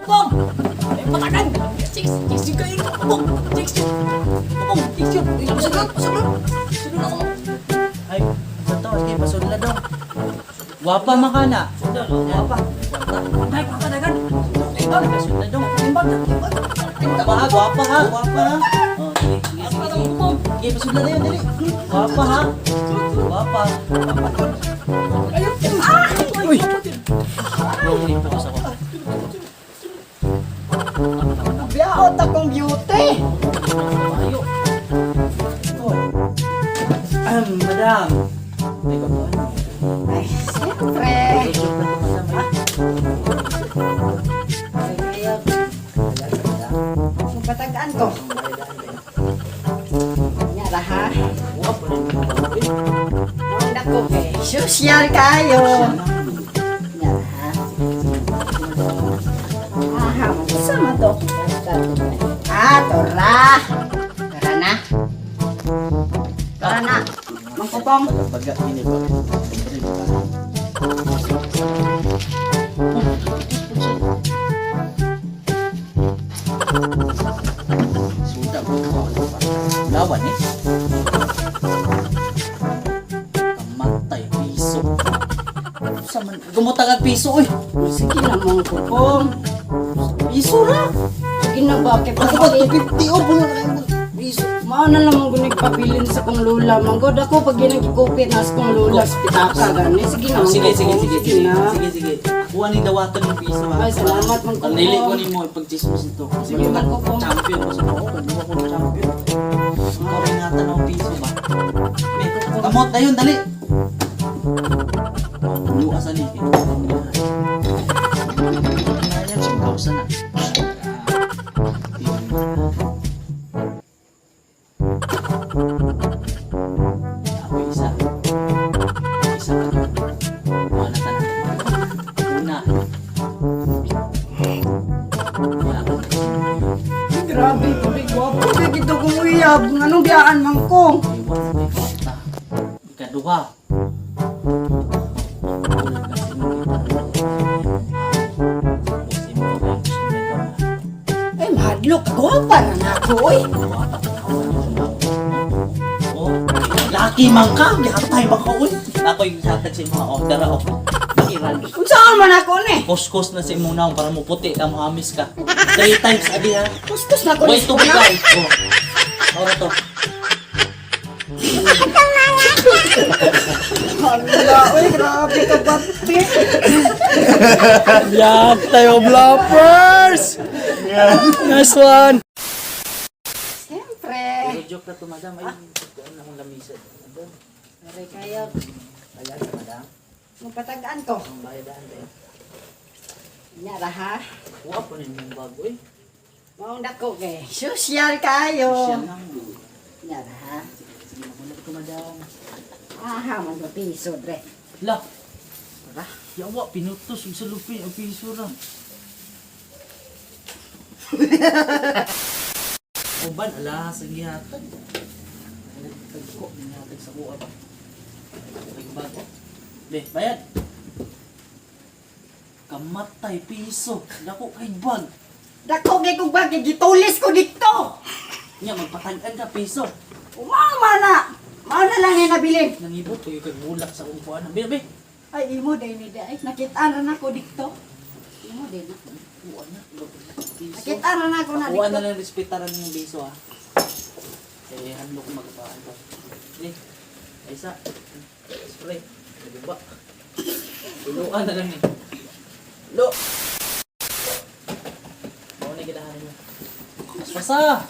Bong! Ay, patakan! Chicks! Chicks yung kayo! Bong! Chicks yun! Bong! Chicks yun! Ay, pasulod! Pasulod! Pasulod ako! Ay, sa to, sige, pasudla daw. Wapa man ka na. Wapa! Ay, papatakan! Timbang! Pasudla daw. Timbang! Timbang! Gwapa ha, gwapa ha, gwapa ha. Oh, sige, sige, sige, sige. Sige, pasudla na yun, dali. Gwapa ha. Gwapa. Ayun! Ah! Uy! Dali, focus ako. Biyaot akong beauty. Ayo. Madam. Ay, gwapa. Ay, siyempre. Joke na to, madam, ha? Ay, kaya, mapatagaan ko. Nya ra ha. Gwapa na yung mga eh. Ang dako kay social kayo. Nya ra ha. Aha, sama to. Ah, tora. Tara na. Tara na. Mangkupong. Baga, ini ba? Sudah, lawan eh. Kamatay, piso. Sa man, gumutang ang piso, oy. Sige na, mangkupong. Piso ra. Sige na ba? Kay Ako ba, 250, oh, puno na kayo. Piso. Mao na lang mong gunig pabilin sa kong lula. Manggod ako pag ginagikupit na sa kong lula sa pitaka gani. Sige na, Oh, sige, sige, mangkupong. sige, sige, na. sige, sige. Kuha ni dawaton yung piso, ha. Ay, salamat, Mang Ang nili ko Kupong. ni mo, ipag-chismis ito. Sige, Mang Kupong. Champion ko sa ako. Kung ko ng champion. Ikaw rin ingatan ng piso ba? Be, kamot na yun, dali! Luwa sa ligid. Ayan, singkaw sa na. Ako isa. Isa ka. Kuha na tanan. Una. Wala ka na. Ay, grabe, tubig gwapo. Kaya gito kong uyab. Anong biyaan man ko? Iwan may kwarta. Ikaduha. Ay, mahadlok. Gwapa na na ako, oy. Oh, laki man ka, gihatay man ka uy. Ako yung hatag sa imo oh, dara oh. Iran. Unsa man ako ni? Kuskus na sa imong naong para mo puti ka, mohamis ka. Three times adi ha. Kuskus na ko Wait, ni tubig ka. Oh. Ora to. Hala, oy, grabe ka bati. Yan tayo, bloopers! Nice one! Siyempre. Pero joke na to, madam. Ay, kuan akong lamisa. Madam, Aray kayo. ayan sa madam. Mapatagaan ko. Ang bayadaan tayo. Nya ra ha. Kuha po na yung bago eh. Maong dako kay social kayo. Siya lang. Nya ra ha. Sige, magulat ko, madam. Aha, man ko piso dre. La! Tara. Yawa, pinutos. Yung sa lupin, ang piso ra. Uban, alahas ang gihatag. Nagtag ko, gihatag sa kuha ba? Ay, bago. Be, bayad! Kamatay, piso. Dako kay bag. Dako kay kog bag gitulis ko dito. Nya, magpatag-an ka, piso. Umama na. Mao na lang ni nabilin. Nangibot, tuyo kay bulak sa kong kuha. Be, be. Ay imo day ni day. Nakita na nako dito. Imo day na. Kuha na. Piso. Nakita na nako na Kuha dito. na lang respetaran yung biso ha. Eh, handlo ko magpaan to. Hindi. Ay, isa. Spray. Naguba. Tuluan na lang eh. Lo! Mao na gilahan mo. Pasa!